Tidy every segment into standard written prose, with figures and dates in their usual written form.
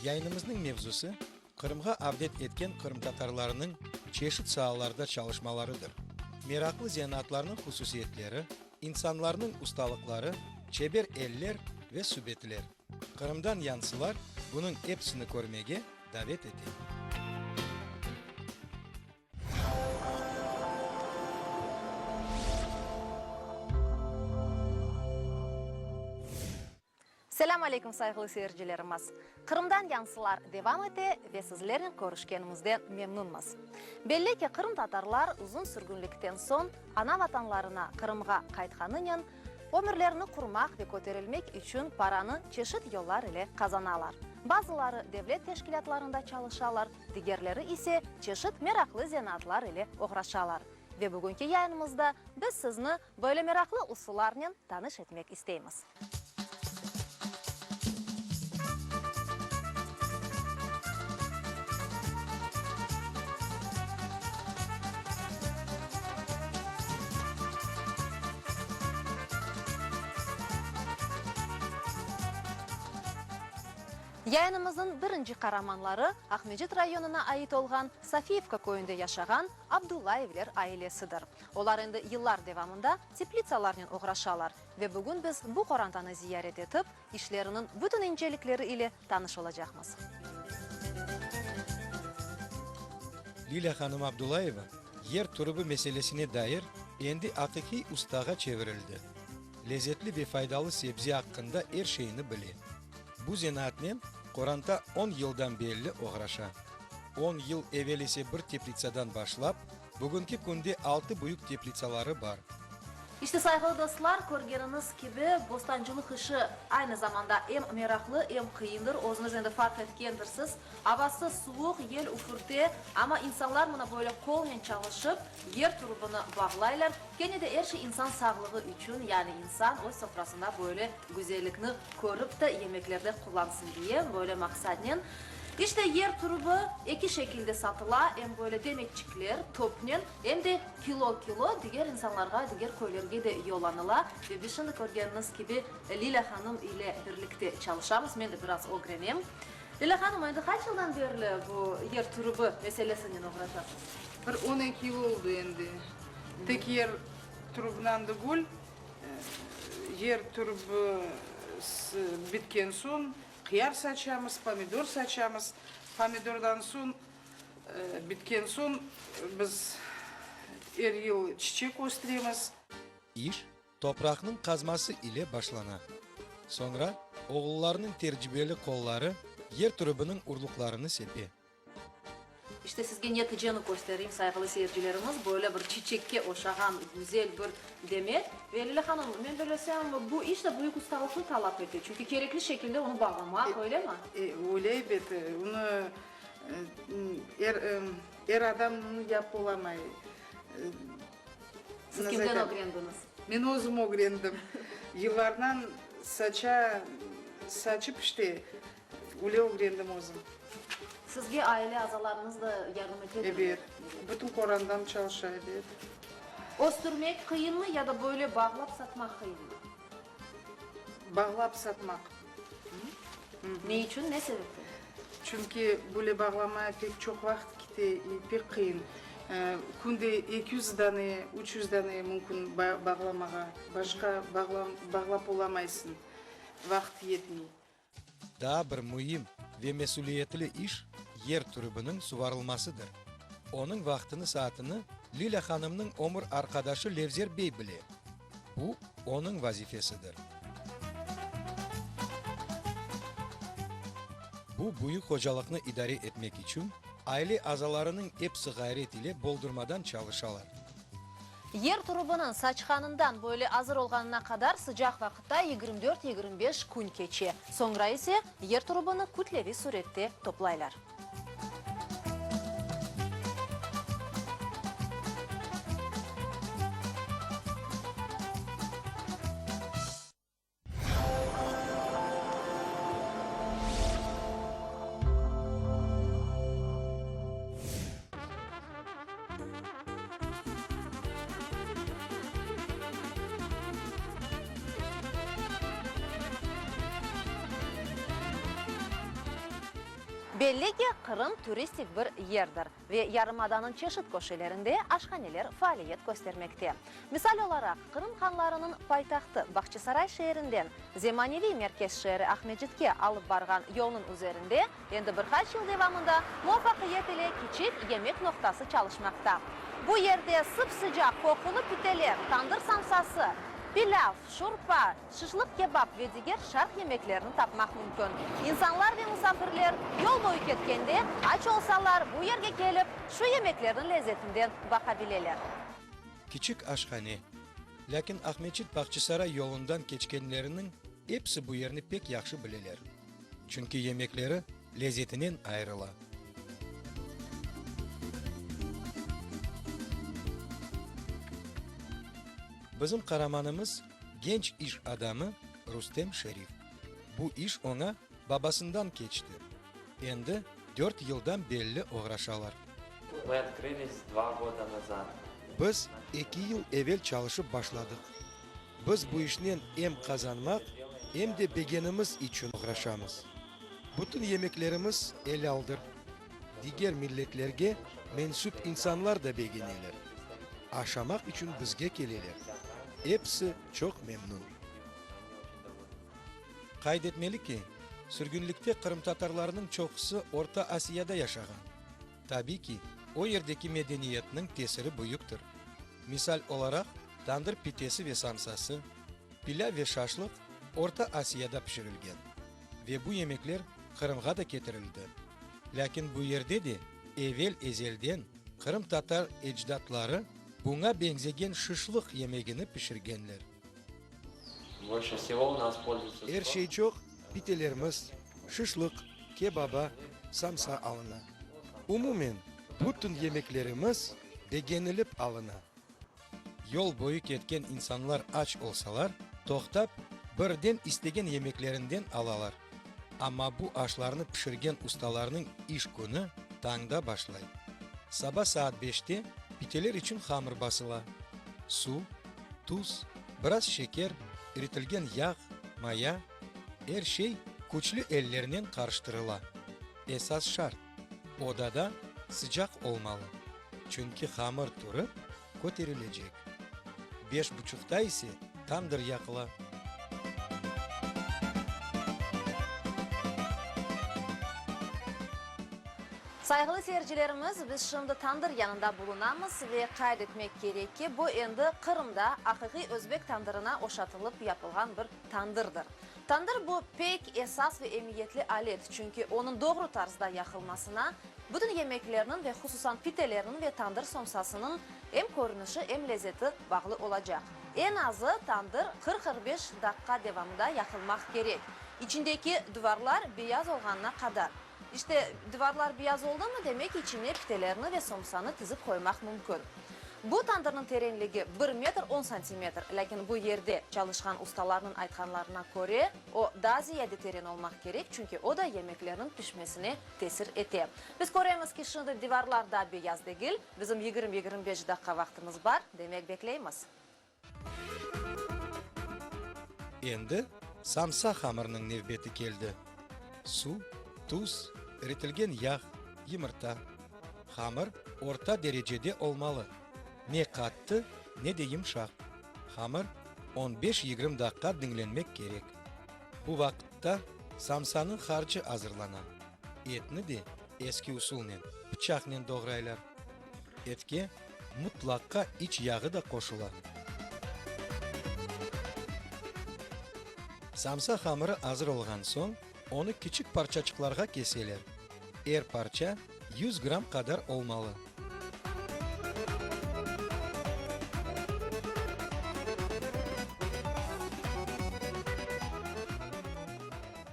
Yayınımıznıñ mevzusı, Qırımğa avdet etken qırımtatarlarınıñ çeşit saalarda çalışmalarıdır. Meraqlı zenaatlarnıñ hususiyetleri, insanlarnıñ ustalıqları, çeber eller ve subetler. Qırımdan yansılar bunıñ episini körmege davet ete. Selâm aleyküm, sayğılı seyircilerimiz! Qırımdan yansılar devam ete ve sizlernen körüşkenimizden memnunmız. Belli ki, qırımtatarlar uzun sürgünlikten soñ ana vatanlarına, Qırımğa qaytqanınen, ömürlerini qurmaq ve köterilmek içün paranı çeşit yollar ile qazanalar. Bazıları devlet teşkilâtlarında çalışalar, digerleri ise çeşit meraqlı zenaatlar ile oğraşalar. Ve bugünki yayınımızda biz sizni böyle meraqlı usullarnen tanış etmek isteymiz. Yayınımıznıñ birinci qaramanları Aqmescit rayonına ait olğan Sofiyevka köyünde yaşağan Abdullayevler ailesidir. Olar endi yıllar devamında teplitsalarnen oğraşalar ve bugün biz bu qorantanı ziyaret etip, işleriniñ bütün incelikleri ile tanış olacaqmız. Lilâ hanım Abdullayeva yer turubı meselesine dair endi aqiqiy ustağa çevirildi. Lezetli ve faydalı sebze aqqında er şeyni bile. Bu zenaatnen qoranta on yıldan belli oğraşa. On yıl evel ise bir teplitsadan başlap, Bugünki künde altı büyük teplitsaları bar. İşte, sayğılı dostlar, körgeniñiz kibi, bostancılıq işi aynı zamanda em meraqlı, em qıyındır. Özüñiz endi farq etkendirsiz, avası suvuq, yel üfürte, amma insanlar mına böyle qolnen çalışıp, yer turubını bağlaylar. Kene de er şey insan sağlığı içün, yani insan öz sofrasında böyle güzellikni körip de yemeklerde qullansın diye, böyle maqsadnen. İşte, yer turubı eki şekilde satıla, em böyle demetçikler, topnen, em de kilo-kilo diger insanlarğa, diger köylerge de yollanıla. Ve biz şimdi körgeniñiz kibi Lilâ hanım ile birlikte çalışamız, men de biraz ögrenem. Lilâ hanım, endi qaç yıldan berli bu yer turubı meselesinen oğraşasız? Bir 12 yıl oldı endi. Tek yer turubınan degil, Yer turbu bitken soñ qıyar saçamız, pomidor saçamız. Pomidordan soñ bitken soñ biz er yıl çiçek östüremiz. İş topraqnıñ qazması ile başlana. Soñra oğullarnıñ tercibeli qolları yer turubınıñ urluqlarını sepe. İşte sizge neticeni köstereyim, sayğılı seyircilerimiz, böyle bir çiçekke oşağan güzel bir demet. Ve Lilâ hanım, men bellesem, bu iş de büyük ustalıqnı talap ete, çünki kerekli şekilde onı bağlamaq, öylemi? Öyle ebet, onı er, er adam onı yapıp olamay. Siz kimden ögrendiñiz? Men özüm ögrendim. Yıllardan saça, saçıp işte, Öyle ögrendim özüm. Sizge aile azalarıñız da yardım etedirmi? Ebet. Bütün qorantam çalışa, ebet. Östürmek qıyınmı ya da böyle bağlap satmaq qıyınmı? Bağlap satmaq. Ne içün, ne sebepten? Çünki böyle bağlama pek çoq vaqıt kete, pek qıyın. Künde 200 dane, 300 dane mümkün bağlamağa. Başqa bağlap olamaysıñ, vaqıt yetmey. Daa bir müim ve mesüliyetli iş, yer turubınıñ suvarılmasıdır. Onıñ vaqtını-saatını Lilâ hanımnıñ ömür arqadaşı Levzer bey bile. Bu, onıñ vazifesidir. Bu büyük hocalıqnı idare etmek içün aile azalarınıñ episi ğayret ile boldurmadan çalışalar. Yer turubınıñ saçqanından böyle azır olğanına qadar sıcaq vaqıtta 24-25 kün keçe, soñra ise yer turubını kütleviy sürette toplaylar. Belli ki, Qırım turistik bir yerdir ve yarımadanıñ çeşit köşelerinde aşhaneler faaliyet köstermekte. Misal olaraq, Qırım hanlarınıñ paytahtı Bağçasaray şeerinden zemaneviy merkez şeeri Aqmescitke alıp barğan yolnıñ üzerinde endi bir qaç yıl devamında muvafaqiyet ile kiçik yemek noqtası çalışmaqta. Bu yerde sıp-sıcaq qoqulı piteler, tandır samsası, pilâv, şurpa, Şişlıq kebap ve diger şarq yemeklerini tapmaq mümkün. İnsanlar ve musafirler yol boyu ketkende, aç olsalar, bu yerge kelip, şu yemeklerniñ lezetinden baqabileler. Kiçik aşhane. Lâkin Aqmeçit-Bağçasaray yolundan keçkenleriniñ episi bu yerni pek yahşı bileler. Çünki yemekleri lezetinen ayırıla. Bizim qaramanımız genç iş adamı Rustem Şerif. Bu iş oña babasından keçti. Endi dört yıldan belli oğraşalar. Мы открылись dva goda nazad. Biz eki yıl evel çalışıp başladıq. Biz bu işnen em qazanmaq, em de begenimiz içün oğraşamız. Bütün yemeklerimiz elâldır. Diger milletlerge mensüp insanlar da begeneler. Aşamaq içün bizge keleler. Episi çoq memnün. Qayd etmeli ki, sürgünlikte qırımtatarlarnıñ çoqusı Orta Asiyada yaşağan. Tabiy ki, o yerdeki medeniyetniñ tesiri büyüktir. Misal olaraq, tandır pitesi ve samsası, pilâv ve şaşlıq Orta Asiyada pişirilgen ve bu yemekler Qırımğa da ketirildi. Lâkin bu yerde de evel-ezelden qırımtatar ecdatları buña beñzegen şışlıq yemegini pişirgenler. Er şey çoq, pitelerimiz, şışlıq, kebaba, samsa alına. Umumen, bütün yemeklerimiz begenilip alına. Yol boyu ketken insanlar aç olsalar, toqtap, birden istegen yemeklerinden alalar. Amma bu aşlarnı pişirgen ustalarnıñ iş künü tañda başlay. Saba saat beşte piteler içün hamır basıla. Suv, tuz, biraz şeker, iritilgen yağ, maya, er şey küçlü ellernen qarıştırıla. Esas şart, odada sıcaq olmalı, çünki hamır turıp köterilecek. Beş buçuqta ise tandır yaqıla. Sayğılı seyircilerimiz, biz şimdi tandır yanında bulunamız ve qayd etmek kerek ki, bu endi Qırımda aqiqiy özbek tandırına oşatılıp yapılğan bir tandırdır. Tandır bu pek esas ve emiyetli alet, çünki onıñ doğru tarzda yaqılmasına bütün yemeklerniñ ve hususan pitelerniñ ve tandır somsasınıñ em körünişi, em lezeti bağlı olacaq. Eñ azı tandır 40-45 daqqa devamında yaqılmaq kerek, içindeki duvarlar beyaz olğanına qadar. İşte, divarlar beyaz oldımı, demek içine pitelerni ve somsanı tizip qoymaq mümkün. Bu tandırnıñ terenligi bir metr on santimetr, lâkin bu yerde çalışqan ustalarnıñ aytqanlarına köre, o daa ziyade teren olmaq kerek, çünki o da yemeklerniñ pişmesine tesir ete. Biz köremiz ki, şimdi divarlar daa beyaz degil, bizim 20-25 daqqa vaqtımız bar, demek bekleymiz. Endi samsa hamırnıñ nevbeti keldi. Suv, tuz, iritilgen yağ, yımırta. Hamır orta derecede olmalı, ne qattı, ne de yımşaq. Hamır on beş-yigirmi daqqa diñlenmek kerek. Bu vaqıtta samsanıñ harcı azırlana. Etni de eski usulnen, pıçaqnen doğraylar. Etke mıtlaqqa iç yağı da qoşula. Samsa hamırı azır olğan soñ, onı kiçik parçaçıqlarğa keseler. Er parça yüz gramm qadar olmalı.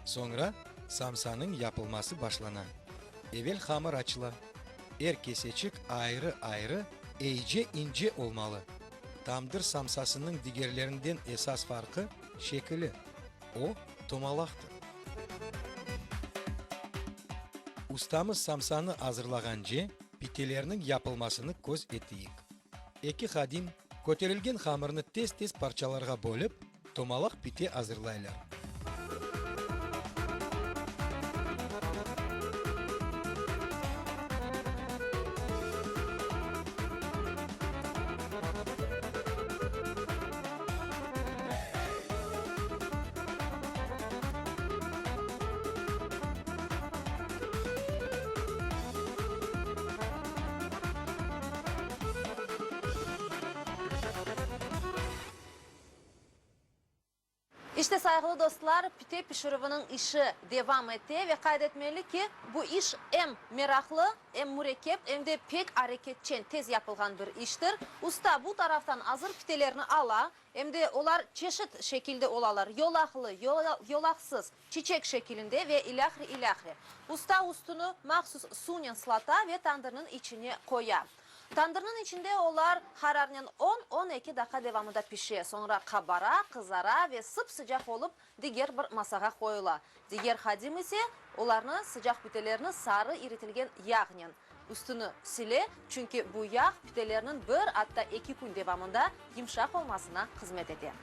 Soñra samsanıñ yapılması başlana. Evel hamır açıla. Er keseçik ayrı-ayrı, eyce ince olmalı. Tamdır samsasınıñ digerlerinden esas farqı, şekili, o, tomalaqtır. Ustamız samsanı azırlağance, pitelerniñ yapılmasını köz eteyik. Eki hadim, köterilgen hamırnı tez-tez parçalarğa bölip, Tomalaq pite azırlaylar. İşte, sayğılı dostlar, pite pişirüviniñ işi devam ete ve qayd etmeli ki, bu iş em meraqlı, em mürekkep, em de pek areketçen, tez yapılğan bir iştir. Usta bu taraftan azır pitelerni ala, em de olar çeşit şekilde olalar, yolaqlı, yolaqsız, çiçek şekilinde ve ilâhre, ilâhre. Usta üstüni mahsus suvnen sılata ve tandırnıñ içine qoya. Tandırnıñ içinde olar qararnen on, 12 daqqa devamında pişe, soñra qabara, qızara ve sıp-sıcaq olıp diger bir masağa qoyula. Diger hadim ise olarnı, sıcaq pitelerni sarı iritilgen yağnen üstüni sile, çünki bu yağ pitelerniñ bir, atta eki kün devamında yımşaq olmasına hızmet ete.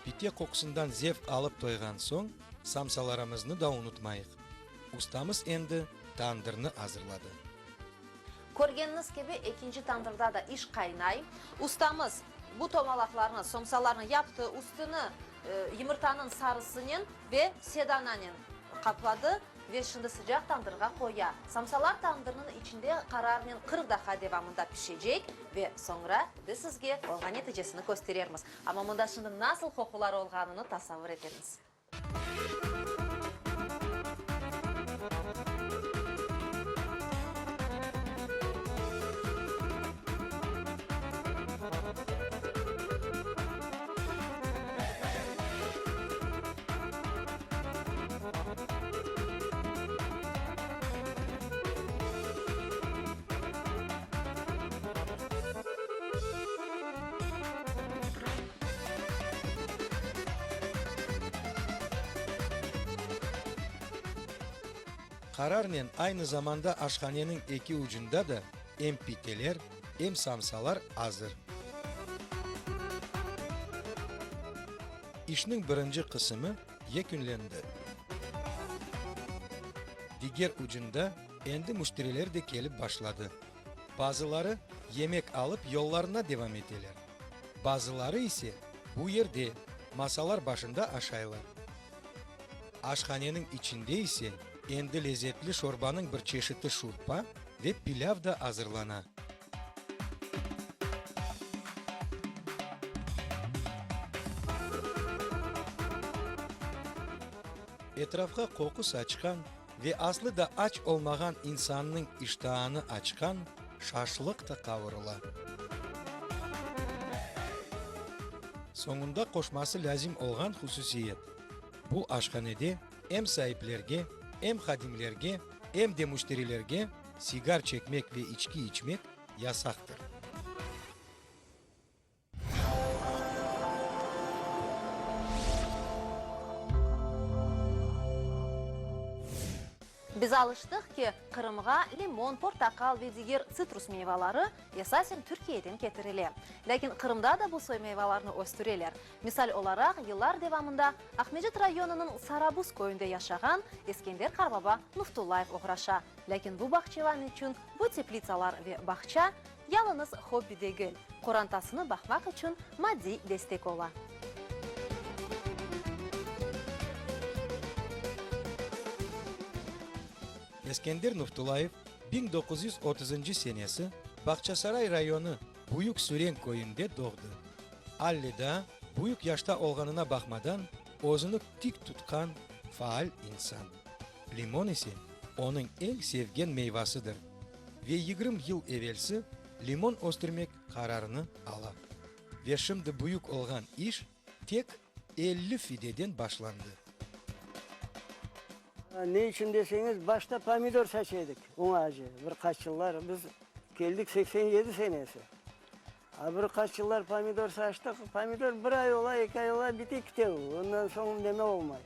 Pite qoqusından zevq alıp toyğan soñ, samsalarımıznı da unutmayıq. Ustamız endi tandırnı azırladı. Körgeniñiz kibi, ekinci tandırda da iş qaynay. Ustamız bu tomalaqlarnı, somsalarnı yaptı, üstüni yımırtanıñ sarısınen ve sedananen qapladı ve şimdi sıcaq tandırğa qoya. Samsalar tandırnıñ içinde qararnen 40 daqqa devamında pişecek ve soñra biz sizge olğan neticesini kösterermiz. Amma mında şimdi nasıl qoqular olğanını tasavvur etiñiz. Qararnen aynı zamanda aşhaneniñ eki ucunda da em piteler, em samsalar azır. İşniñ birinci qısımı yekünlendi. Diger ucunda endi müşteriler de kelip başladı. Bazıları yemek alıp yollarına devam eteler. Bazıları ise bu yerde, masalar başında aşaylar. Aşhaneniñ içinde ise endi lezetli şorbanıñ bir çeşiti şurpa ve pilâv da azırlana. Etrafqa qoqu saçqan ve aslı da aç olmağan insannıñ iştaanı açqan şaşlıq da qavurıla. Soñunda qoşması lâzim olğan hususiyet, bu aşhanede em saiplerge, em hadimlerge, em de müşterilerge sigar çekmek ve içki içmek yasaqtır. Biz alıştıq ki, Qırımğa limon, portaqal ve diger tsitrus meyvaları esasen Türkiyeden ketirile. Lâkin Qırımda da bu soy meyvalarnı östüreler. Misal olaraq, yıllar devamında Aqmescit rayonınıñ Sarabuz köyünde yaşağan Eskender qarbaba Nuftullayev oğraşa. Lâkin bu bağçevan içün bu teplitsalar ve bağça yalıñız hobbi degil, qorantasını baqmaq içün maddiy destek ola. Eskender Nuftullayev 1930-ncı senesi Bağçasaray rayonı Büyük Süren köyünde doğdı. Alli daa büyük yaşta olğanına baqmadan, özüni tik tutqan faal insan. Limon ise onıñ eñ sevgen meyvasıdır ve yigirmi yıl evelsi limon östürmek qararını ala. Ve şimdi büyük olğan iş tek 50 fideden başlandı. Ne içün deseñiz, başta pomidor saça edik, oña acı, bir qaç yıllar, biz keldik 87 senesi. A bir qaç yıllar pomidor saçtıq, pomidor bir ay ola, eki ay ola, bite kite o, ondan soñ neme olmay.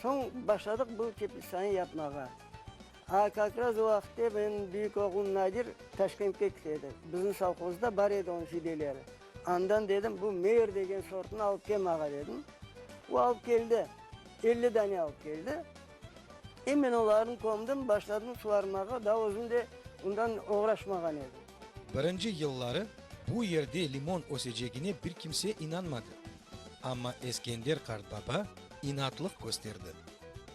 Soñ başladıq bu teplitsanı yapmağa. A kak raz o vaqıtte menim büyük oğlum Nadir Taşkentke kite edi. Bizim sovhozda bar edi onıñ fideleri. Andan dedim, bu Meyer degen sortını alıp kel mağa dedim. O alıp keldi, 50 dane alıp keldi. E men olarnı kömdim, başladım suvarmağa, daa özüm de ondan oğraşmağan edim. Birinci yılları. Bu yerde limon ösecegine bir kimse inanmadı. Amma Eskender qartbaba inatlıq kösterdi.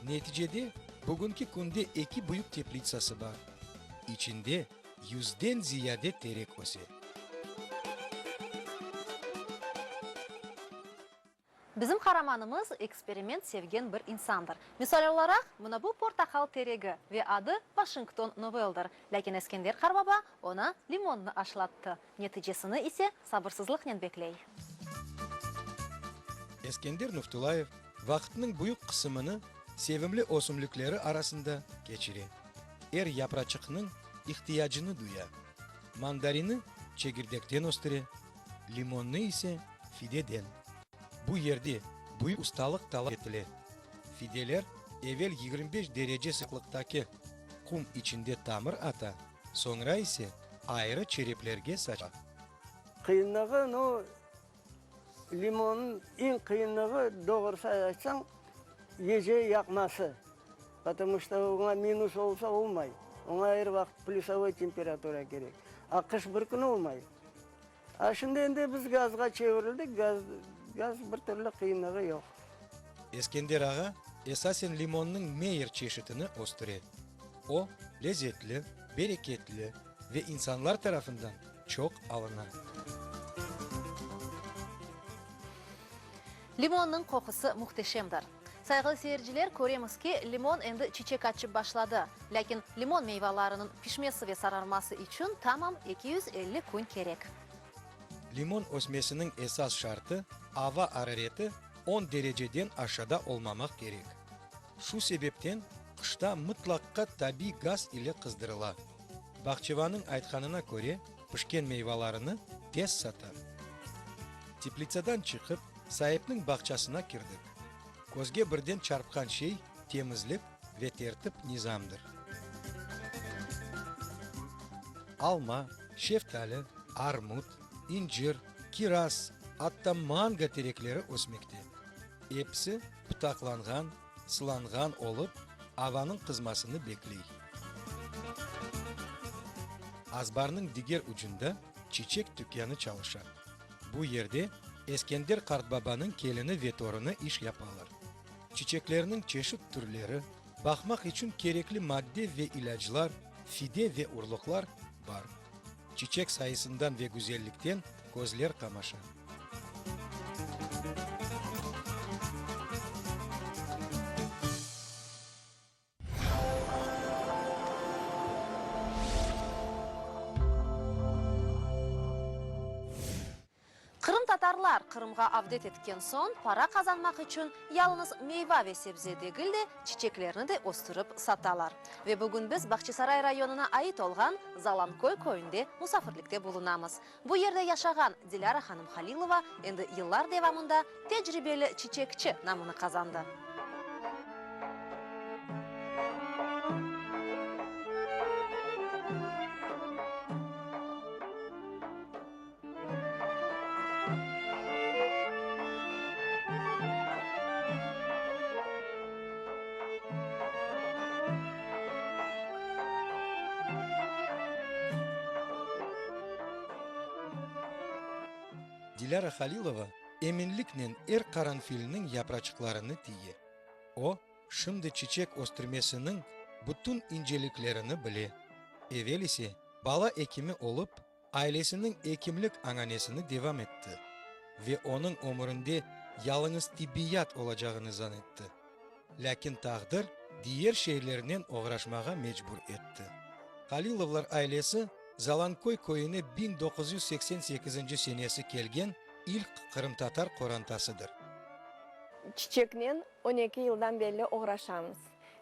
Neticede, bugünki künde eki büyük teplitsası bar. İçinde yüzden ziyade terek öse. Bizim qaramanımız eksperiment sevgen bir insandır. Misal olaraq, mına bu portaqal teregi ve adı Vaşington Noveldir. Lâkin Eskender qarbaba oña limonnı aşlattı. Neticesini ise sabırsızlıqnen bekley. Eskender Nuftullayev vaqıtınıñ büyük qısımını sevimli ösümlikleri arasında keçire. Er yapraçıqnıñ ihtiyacını duya. Mandarinni çegirdekten östüre, limonnı ise fideden. Bu yerde büyük ustalıq talap etile. Fideler evel 25 derece sıcaqlıqtaki qum içinde tamır ata, soñra ise ayrı çereplerge saça. Qıyınlığı, nu, limonnıñ eñ qıyınlığı, doğrusı aytsañ, gece yaqması. Potomu çto oña minus olsa olmay. Oña er vaqıt plüsovoy temperatura kerek. A qış bir kün olmay. A şimdi endi biz gazğa çevirildik, gaz, gaz bir türlü qıyınlığı yoq. Eskender ağa esasen limonnıñ Meyer çeşitini östüre. O, lezetli, bereketli ve insanlar tarafından çoq alına. Limonnıñ qoqusı mühteşemdir. Sayğılı seyirciler, köremiz ki, limon endi çiçek açıp başladı. Lâkin limon meyvalarınıñ pişmesi ve sararması içün tamam 250 kün kerek. Limon ösmesiniñ esas şartı, ava arareti on dereceden aşağıda olmamaq kerek. Şu sebepten qışta mıtlaqqa tabiy gaz ile qızdırıla. Bağçevanıñ aytqanına köre, pişken meyvalarını tez sata. Teplitsadan çıqıp, saipniñ bağçasına kirdik. Közge birden çarpqan şey, temizlik ve tertip-nizamdır. Alma, şeftali, armut, incir, kiraz, atta mango terekleri ösmekte. Episi pıtaqlanğan, sılanğan olıp, avanıñ qızmasını bekley. Azbarnıñ diger ucunda çiçek tükânı çalışa. Bu yerde Eskender qartbabanıñ kelini ve torunı iş yapalar. Çiçeklerniñ çeşit türleri, baqmaq içün kerekli madde ve ilâclar, fide ve urluqlar bar. Çiçek sayısından ve güzellikten közler qamaşa. Qırımtatarlar Qırımğa avdet etken soñ, para qazanmaq içün yalıñız meyva ve sebze degil de, çiçeklerni de östürip satalar. Ve bugün biz Bahçisaray rayonına ait olğan Zalanköy köyünde musafirlikte bulunamız. Bu yerde yaşağan Dilâra hanım Halilova endi yıllar devamında tecribeli çiçekçi namını qazandı. Dilâra Halilova eminliknen er qaranfilniñ yapraçıqlarını tiye. O, şimdi çiçek östürmesiniñ bütün inceliklerini bile. Evel ise bala ekimi olıp, ailesiniñ ekimlik añanesini devam etti ve onıñ ömürinde yalıñız tibbiyat olacağını zan etti. Lâkin taqdir diğer şeylernen oğraşmağa mecbur etti. Halilovlar ailesi Zalanköy köyüne 1988 senesi kelgen ilk qırımtatar qorantasıdır. Çiçeknen on eki yıldan berli oğraşamız.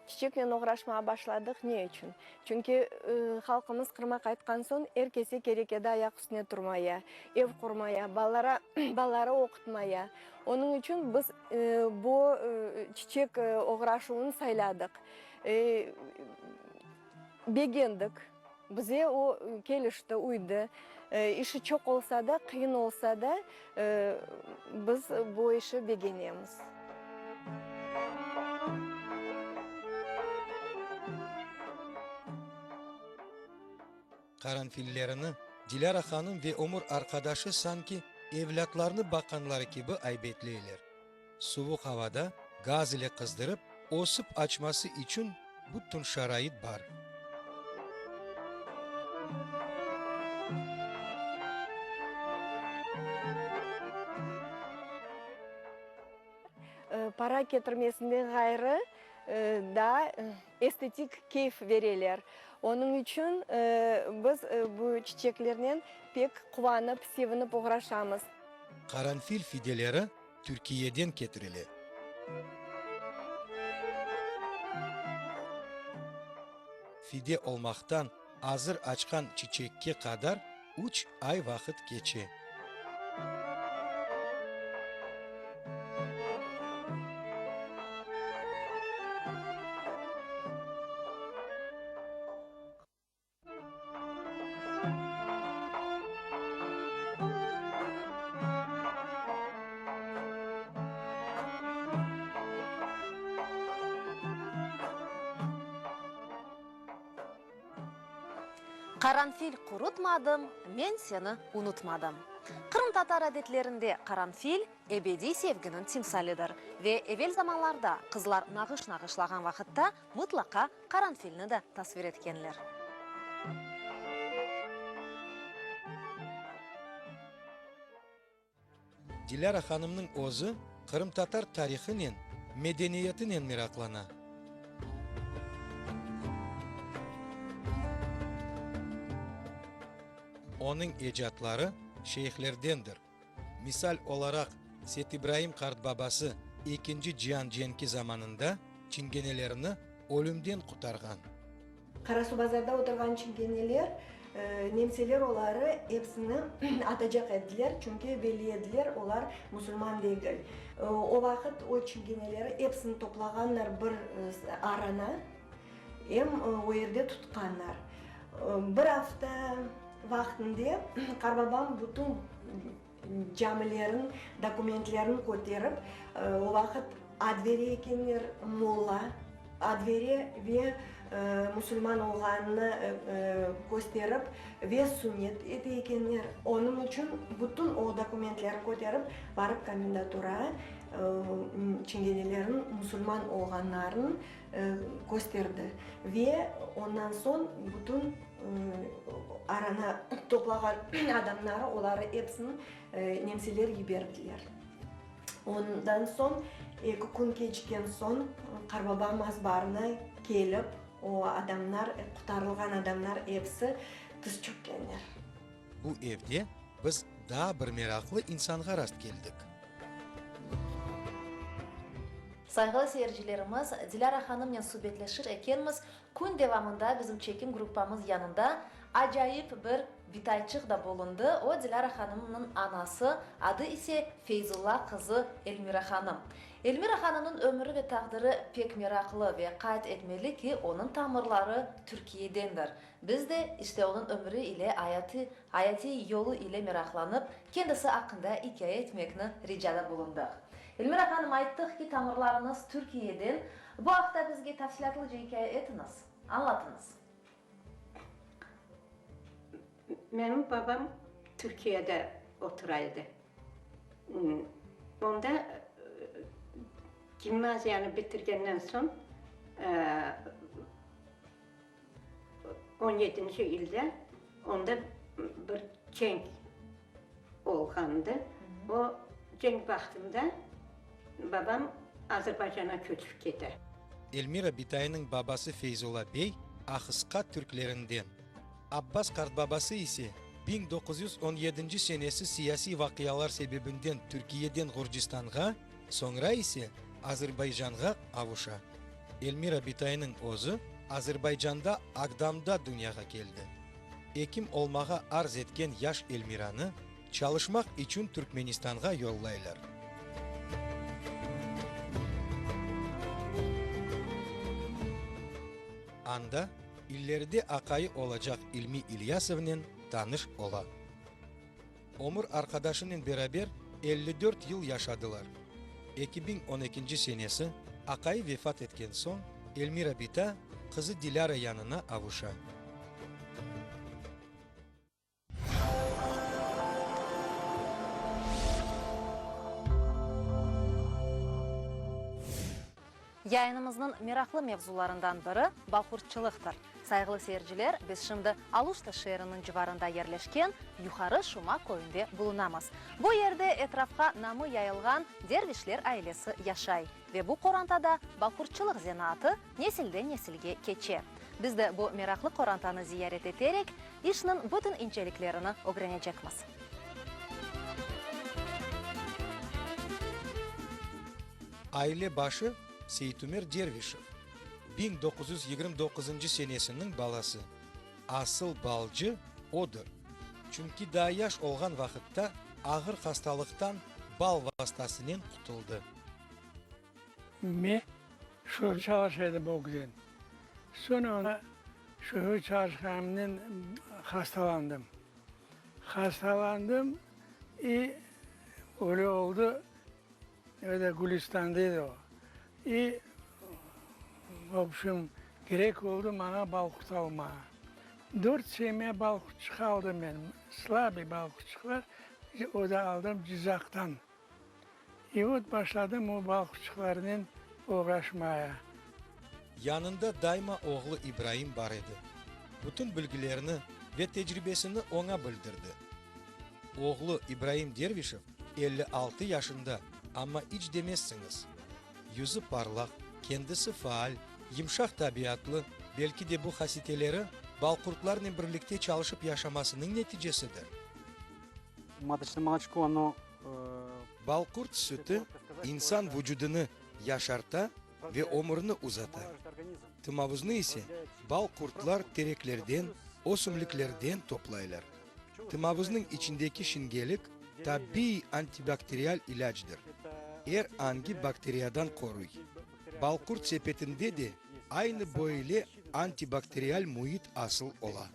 Çiçeknen oğraşmağa başladıq ne içün? Çünki halqımız Qırım'a qaytqan soñ er kese kerek edi ayaq üstüne turmaya, ev qurmaya, balalara balaları oqutmaya. Onıñ içün biz bu çiçek oğraşuvını sayladıq. Begendik. Bize o kelişti, uydı. İşi çoq olsa da, qıyın olsa da, biz bu işi begenemiz. Qaranfillerini. Dilâra hanım ve ömür arqadaşı sanki evlâtlarını baqqanları kibi aybetleyler. Suvuq avada gaz ile qızdırıp, ösip açması içün bütün şarait bar. Para ketirmesinden ğayrı, daa estetik keyf bereler. Onıñ içün biz bu çiçeklernen pek quvanıp, sevinip oğraşamız. Qaranfil fideleri Türkiyeden ketirile. Fide olmaqtan azır açqan çiçekke qadar üç ay vaqıt keçe. Qaranfil qurutmadım, men seni unutmadım. Qırımtatar adetlerinde qaranfil, ebediy sevginiñ timsalidir ve evel zamanlarda qızlar nağış nağışlağan vaqıtta mıtlaqa qaranfilni de tasvir etkenler. Dilâra hanımnıñ özü qırımtatar tarihınen, medeniyetinen meraqlana. Onıñ ecatları şeyhlerdendir. Misal olaraq, Setibraim qartbabası Ekinci cian cenki zamanında çingenelerini ölümden qurtarğan. Qarasuvbazarda oturğan çingeneler, nemseler oları epsini atacaq ediler, çünki belli ediler, olar musulman degil. O vaqıt o çingeneleri epsini toplağanlar bir arana, em o yerde tutqanlar. Bir afta vaqtında qarbabam bütün camilerin dokumentlerin köterip, o vaqıt ad bere ekenler, molla ad bere ve musulman olğanını kösterip ve sünnet ete ekenler. Onıñ içün bütün o dokumentleri köterip barıp komendatura çingenelerin musulman olğanlarını kösterdi ve ondan soñ bütün arana toplağan adamları, oları episini nemseler yiberdiler. Ondan soñ eki kün keçken soñ qarbabam azbarına kelip, o adamlar, qutarılğan adamlar episi tiz çökkenler. Bu evde biz daa bir meraqlı insanğa rastkeldik. Sayğılı seyircilerimiz, Dilâra hanımnen subetleşir ekenmiz, kün devamında bizim çekim gruppamız yanında acayip bir bitayçıq da bulundı, o, Dilâra hanımnıñ anası, adı ise Feyzulla qızı Elmira hanım. Elmira hanımnıñ ömüri ve taqdiri pek meraqlı ve qayd etmeli ki, onıñ tamırları Türkiyedendir. Biz de, işte, onıñ ömüri ile, ayatı, ayatiy yolu ile meraqlanıp, kendisi aqqında ikâye etmekni ricada bulundıq. Elmira hanım, ayttıq ki, tamırlarıñız Türkiyeden. Bu aqta bizge tafsilâtlıca ikâye etiñiz, añlatıñız. Menim babam Türkiyede otura edi. Onda gimnaziyanı bitirgenden soñ, On yedinci yılda onda bir cenk olğandı. O cenk vaqtında babam Azerbaycana köçip kete. Elmira bitaynıñ babası Feyzulla bey Ahısqa türklerinden, Abbas qartbabası ise 1917 senesi siyasiy vaqialar sebebinden Türkiyeden Ğurcistanğa, soñra ise Azerbaycanğa avuşa. Elmira bitaynıñ özü Azerbaycanda Agdamda dünyağa keldi. Ekim olmağa arz etken yaş Elmiranı çalışmaq içün Türkmenistanğa yollaylar. Anda ileride aqayı olacaq İlmi İlyasovnen tanış ola. Ömür arqadaşınen beraber 54 yıl yaşadılar. 2012 senesi aqayı vefat etken soñ Elmira bita qızı Dilâra yanına avuşa. Yayınımıznıñ meraqlı mevzularından biri balqurtçılıqtır. Sayğılı seyirciler, biz şimdi Aluşta şeeriniñ civarında yerleşken Yuqarı Şuma köyünde bulunamız. Bu yerde etrafqa namı yayılğan Dervişler ailesi yaşay ve bu qorantada balqurtçılıq zenaatı nesilden nesilge keçe. Biz de bu meraqlı qorantanı ziyaret eterek, işniñ bütün inceliklerini ögrenecekmiz. Aile başı Seytumer Dervişev, 1929 senesiniñ balası, asıl balcı odır, çünki daa yaş olğan vaqıtta ağır hastalıqtan bal vastasınen qutuldı. Men şoför çalışa edim ögden. Soñ ona şoför çalışqanımnen hastalandım. Hastalandım i öyle oldı, Öyle Gülistanda edi o. İ, vobşem, kerek oldı maña balqurt almağa. Dört semya balqurtçıq aldım men, slabıy balqurtçıqlar, o da aldım Cizaqtan. İ vot başladım o balqurtçıqlarnen oğraşmaya. Yanında daima oğlu İbraim bar edi. Bütün bilgilerini ve tecribesini oña bildirdi. Oğlu İbraim Dervişev 56 yaşında, amma iç demezsiñiz. Yüzü parlaq, kendisi faal, yımşaq tabiatlı, belki de bu hasiteleri balqurtlarnen birlikte çalışıp yaşamasınıñ neticesidir. Matочное moloçko, ono. Balqurt sütü insan vucudını yaşarta ve ömürni uzata. Tımavuznı ise balqurtlar tereklerden, ösümliklerden toplaylar. Tımavuznıñ içindeki şingelik tabiiy antibakterial ilâcdır, er angi bakteriyadan qoruy. Balqurt sepetinde de aynı böyle antibakterial müit asıl ola.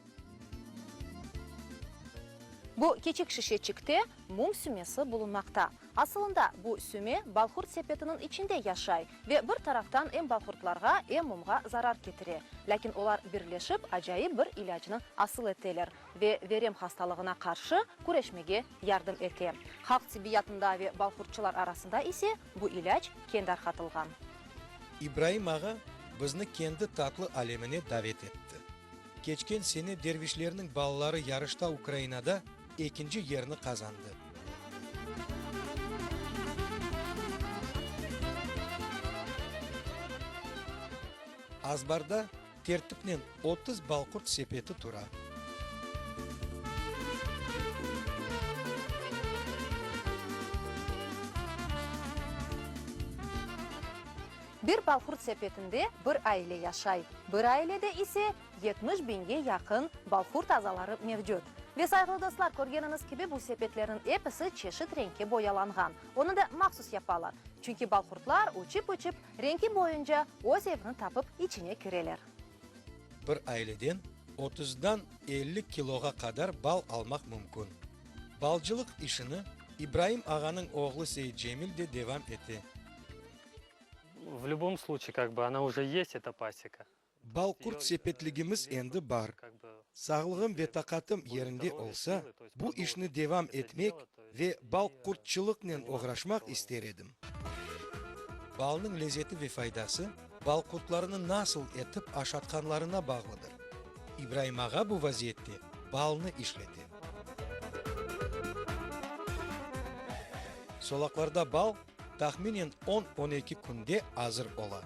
Bu kiçik şişeçikte mum sümesi bulunmaqta. Asılında, bu süme balqurt sepetiniñ içinde yaşay ve bir taraftan em balqurtlarğa, em mumğa zarar ketire. Lâkin olar birleşip, acayip bir ilâcnı asıl eteler ve verem hastalığına qarşı küreşmege yardım ete. Halq tibbiyatında ve balqurtçılar arasında ise bu ilâc keñ darqatılğan. İbraim ağa bizni kendi tatlı alemine davet etti. Keçken sene Dervişlerniñ balaları yarışta Ukrainada ekinci yerni qazandı. Azbarda tertipnen 30 balqurt sepeti tura. Bir balqurt sepetinde bir aile yaşay, bir ailede ise 70 biñge yaqın balqurt azaları mevcut. Ve, sayğılı dostlar, körgeniñiz kibi, bu sepetlerniñ episi çeşit renkke boyalanğan. Onı da mahsus yapalar, çünki balqurtlar uçıp-uçıp, renki boyunca öz evini tapıp içine kireler. Bir aileden otuzdan 50 kiloğa qadar bal almaq mümkün. Balcılıq işini İbraim ağanıñ oğlu Seyitcemil de devam ete. V lübom sluçaye, kak bı, ona uje est, eta paseka. Balqurt sepetligimiz endi bar. Sağlığım ve taqatım yerinde olsa, bu işni devam etmek ve balqurtçılıqnen oğraşmaq ister edim. Balnıñ lezeti ve faydası balqurtlarnı nasıl etip aşatqanlarına bağlıdır. İbraim ağa bu vaziyette balnı işlete. Solaqlarda bal tahminen on, on eki künde azır ola.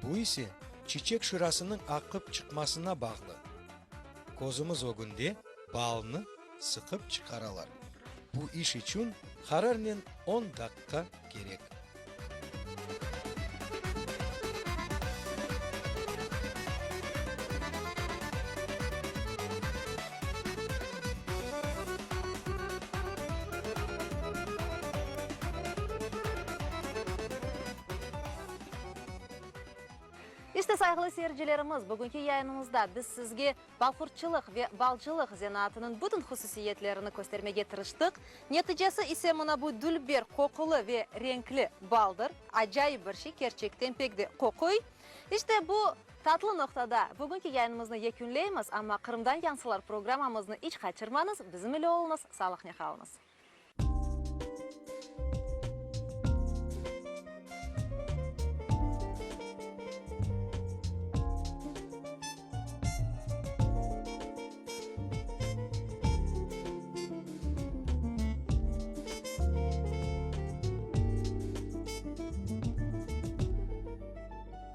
Bu ise çiçek şırasınıñ aqıp çıqmasına bağlı. Közümiz ögünde balnı sıqıp çıqaralar. Bu iş içün qararnen on daqqa kerek. İşte, sayğılı seyircilerimiz, bugünki yayınımızda biz sizge balqurtçılıq ve balcılıq zenaatınıñ bütün hususiyetlerini köstermege tırıştıq. Neticesi ise mına bu dülber, qoqulı ve renkli baldır. Acayip bir şey, kerçekten pek de qoquy. İşte, bu tatlı noqtada bugünki yayınımıznı yekünleymiz, amma Qırımdan yansılar programmamıznı iç qaçırmañız, bizim ile oluñız, sağlıqnen qalıñız.